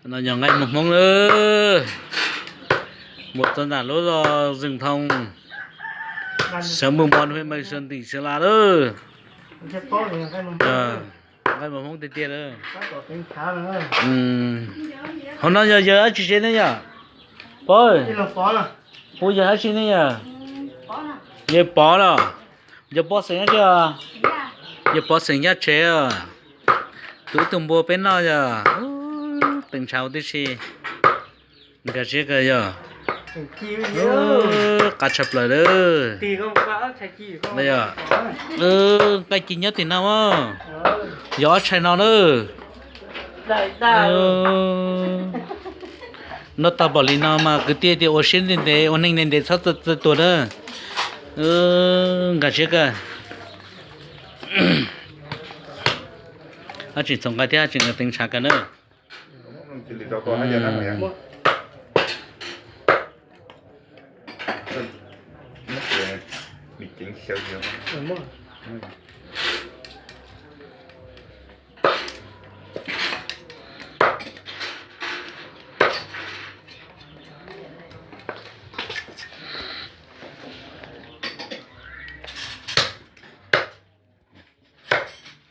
No yog nqaij muag Hmoob lawm, mus txog nram lub zos Zeeg Thoo, xeev Npuag Mon, hwj Mej Sab, ntim Xeev Las lawm. Nqaij muag Hmoob tiag tiag lawm. Hauv no yog yawg dab tsi seb ne yom? Pov, puas yog dab tsi ne yom? Yawg Pov los? Yawg Pov xeem dab tsi os? Yawg Pov xeem Yaj Tsev os. Tus ib tug npua peb noj yog teev ntshav huv tib si. Nkag siab kawg yog. Qab tshaj plaws lawm. Yog nqaij ci nyob tim no mas, yog ob tshais no na. Noj tag npaum li no mas kwv tij tias ua siab ntev ntev, ua neej ntev ntev txhob txawj tuag na. Nkag siab kawg. Haj tseem txhoov nqaij thiab haj tseem teev ntshav kawg na.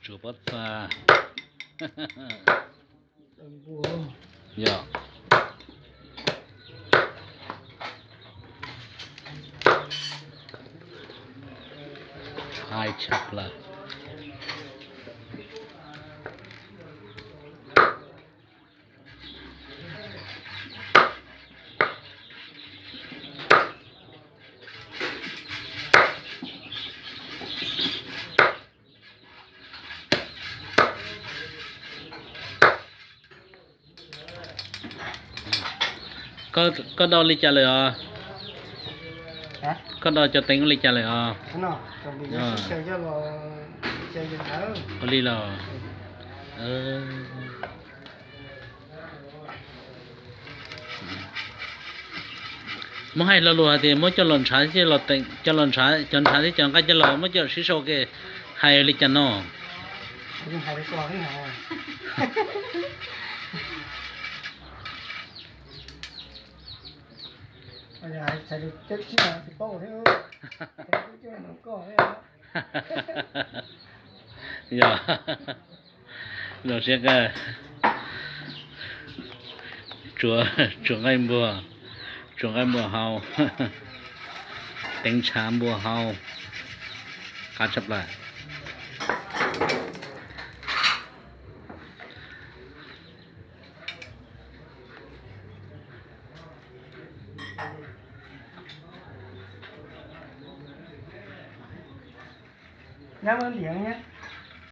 Tsuas pob txha. Yog, ntshai tshaj plaws. Koj, koj do li cas lawm os? Koj do cov teev li cas lawm os? Ua li los. Muab hais lo lus hais tias muab coj los ntshav, coj los ntshav, cov ntshav thiab cov nqaij coj los muab coj los sib sau ke, hais li cas no? Yog, zoo siab kawg. Tsuav, tsuav nqaij npua, tsuav nqaij npua hau, teev ntshav npua hau, qab tshaj plaws. Nyab muab ntiav nyab.